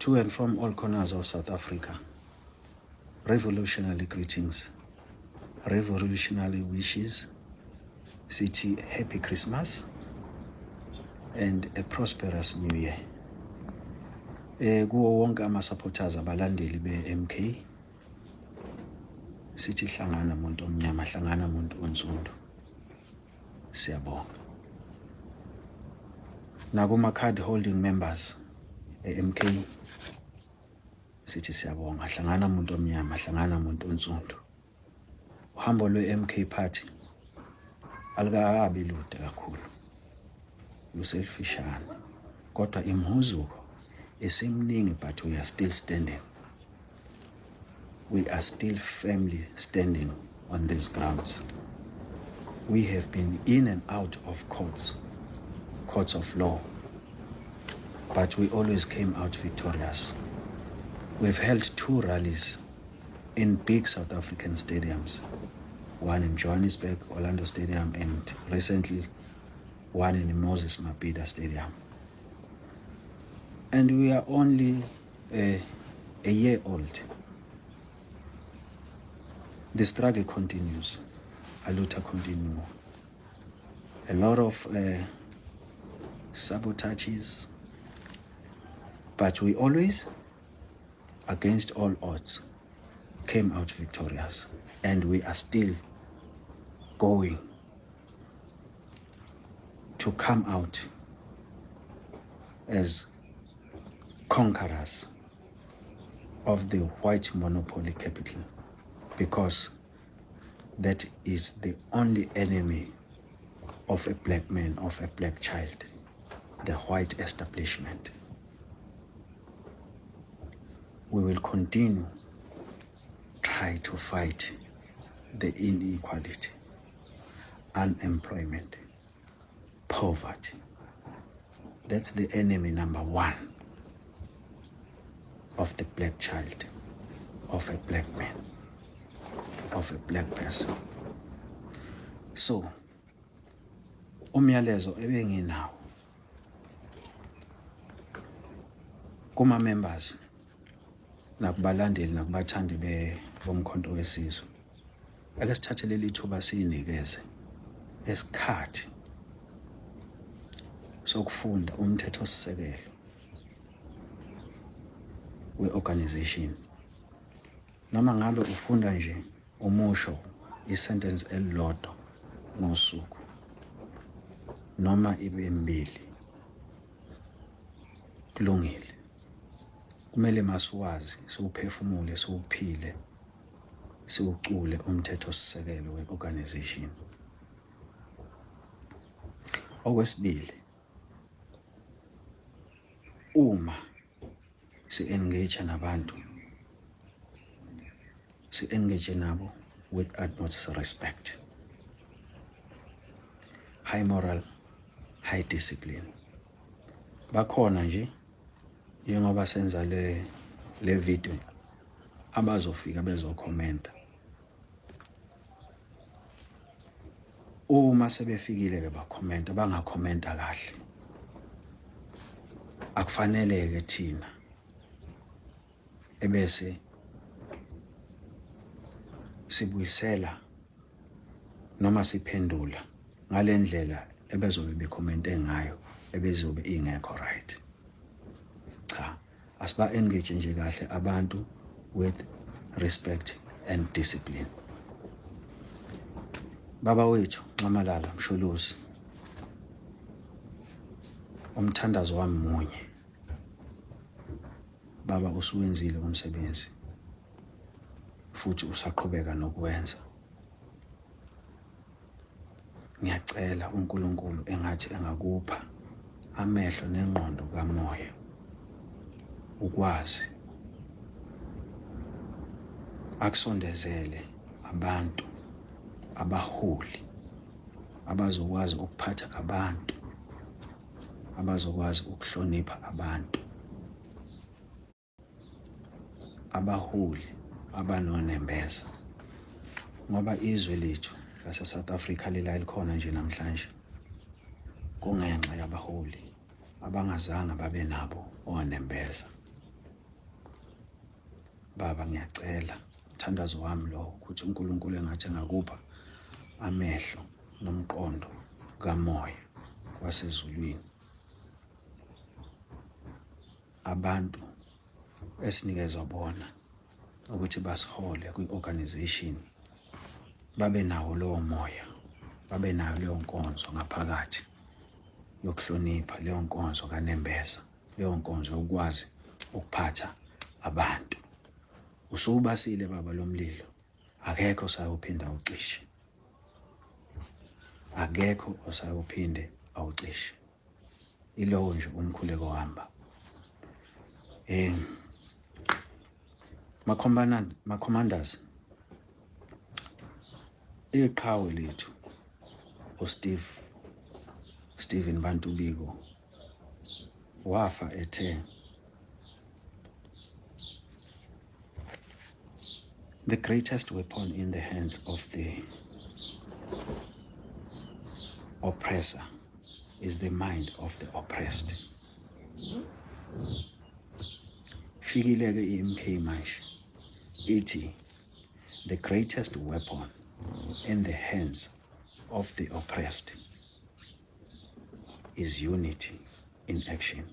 To and from all corners of South Africa, revolutionary greetings, revolutionary wishes, sithi happy Christmas and a prosperous new year. Kuwo wonke ama supporters, abalandeli be-MK, sithi hlangana muntu omnyama, hlangana muntu onsundu. Siyabonga. Nakuma card holding members e-MK sithi siyabonga, hlangana muntu omnyama, hlangana muntu onsundu. Uhambo lwe-MK Party alukakabi lude kakhulu, luselifishane, kodwa imhuzuko isemningi, but we are still standing. We are still firmly standing on these grounds. We have been in and out of courts, courts of law, but we always came out victorious. We've held two rallies in big South African stadiums, one in Johannesburg, Orlando Stadium, and recently one in the Moses Mabhida Stadium. And we are only a year old. The struggle continues. A luta continua. A lot of sabotages, but we always, against all odds, came out victorious. And we are still going to come out as conquerors of the white monopoly capital, because that is the only enemy of a black man, of a black child, the white establishment. We will continue try to fight the inequality, unemployment, poverty. That's the enemy number one of the black child, of a black man, of a black person. So, umyalezo ebenginawo kuma members nakubalandeli nakubathandi bomkhonto wesizwe, ake sithathe leli thuba siyinikeze esikhathi sokufunda umthetho sisekelo we-organization. Noma ngabe ufunda nje umusho, i-sentence elilodwa ngosuku, noma ibe mbili, kulungile. Kumele masiwazi, siwuphefumule, siwuphile, siwucule umthetho sisekelo we-organization. Okwesibili, uma si-engage nabantu, si-engage nabo with utmost respect, high moral, high discipline. Bakhona nje, njengoba senza le video, abazofika bezokhomenta. Uma sebefikile ke bakhomenta, bangakhomenta kahle, akufanele ke thina ebese sibuyisela noma siphendula ngalendlela ebezobe bekhomente ngayo ebezobe ingekho right. Cha, asiba engage nje kahle abantu with respect and discipline. Baba wethu Nxamalala Msholozi, umthandazo wami munye baba, usuwenzile umsebenzi futhi usaqhubeka nokuwenza. Ngiyacela uNkulunkulu engathi engakupha amehlo nengqondo kamoya, ukwazi akusondezele abantu, abaholi abazokwazi ukuphatha abantu, abazokwazi ukuhlonipha abantu, abaholi abanonembeza, ngoba izwe lethu lase South Africa lela likhona nje namhlanje kungenxa yabaholi abangazange babe nabo onembeza. Baba, ngiyacela, umthandazo wami lo, ukuthi uNkulunkulu engathi engakupha amehlo nomqondo kamoya wasezulwini. Abantu esinikezwa bona ukuthi basihole kwi-organization babe nawo lowo moya, babe nayo leyo nkonzo ngaphakathi yokuhlonipha, leyo nkonzo kanembeza, leyo nkonzo yokwazi ukuphatha abantu. Usuwubasile baba lo mlilo, akekho osayophinda awucishe, akekho osayophinde awucishe. Ilowo nje umkhuleko wami. Ma-commanders, iqhawe lethu uSteve Stephen Bantu Biko wafa ethe, "The greatest weapon in the hands of the oppressor is the mind of the oppressed." Fikile ke i-MK manje ithi the greatest weapon in the hands of the oppressed is unity in action.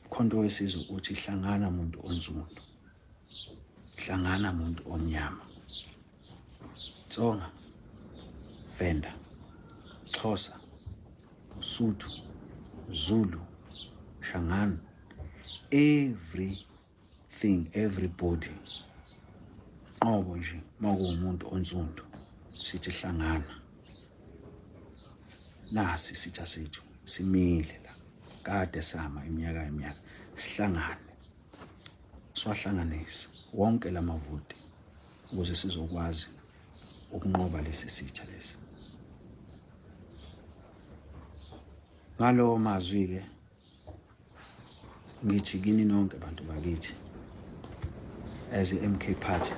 Mkhonto wesizwe uthi hlangana muntu onsundu, hlangana muntu omnyama, Tsonga, Venda, Xhosa, Sotho, Zulu, Shangaan, everything, everybody, qobo nje makuwumuntu onsundu, sithi hlangana. Nasi sitha sethu simile la, kade sama iminyaka iminyaka. Sihlangane, siwahlanganise wonke lamavoti ukuze sizokwazi ukunqoba lesi sitha lesi. Ngalowo mazwi ke ngithi kini nonke bantu bakithi, as i-MK Party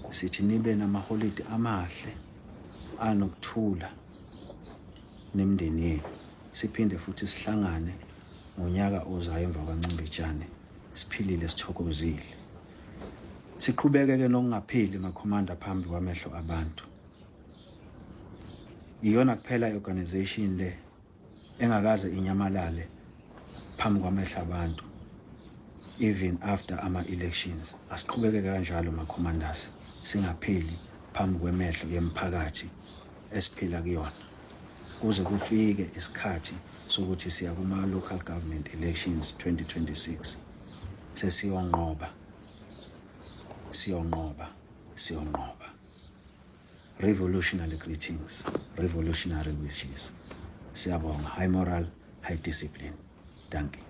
sithi nibe namaholidi amahle anokuthula nemindeni yenu. Siphinde futhi sihlangane ngonyaka ozayo emva kwaNcimbijane, siphilile, sithokozile. Siqhubeke ke nokungaphili, makhomanda, phambi kwamehlo abantu. Iyona kuphela i-organization le engakaze inyamalale phambi kwamehlo abantu, even after ama-elections. Asiqhubeke kanjalo, ma-commanders, singaphili phambi kwemehlo yemphakathi esiphila kuyona kuze kufike isikhathi sokuthi siya kuma-local government elections 2026. Sesiyonqoba, siyonqoba, siyonqoba. Revolutionary greetings, revolutionary wishes. Siyabonga. High moral, high discipline. Thank you.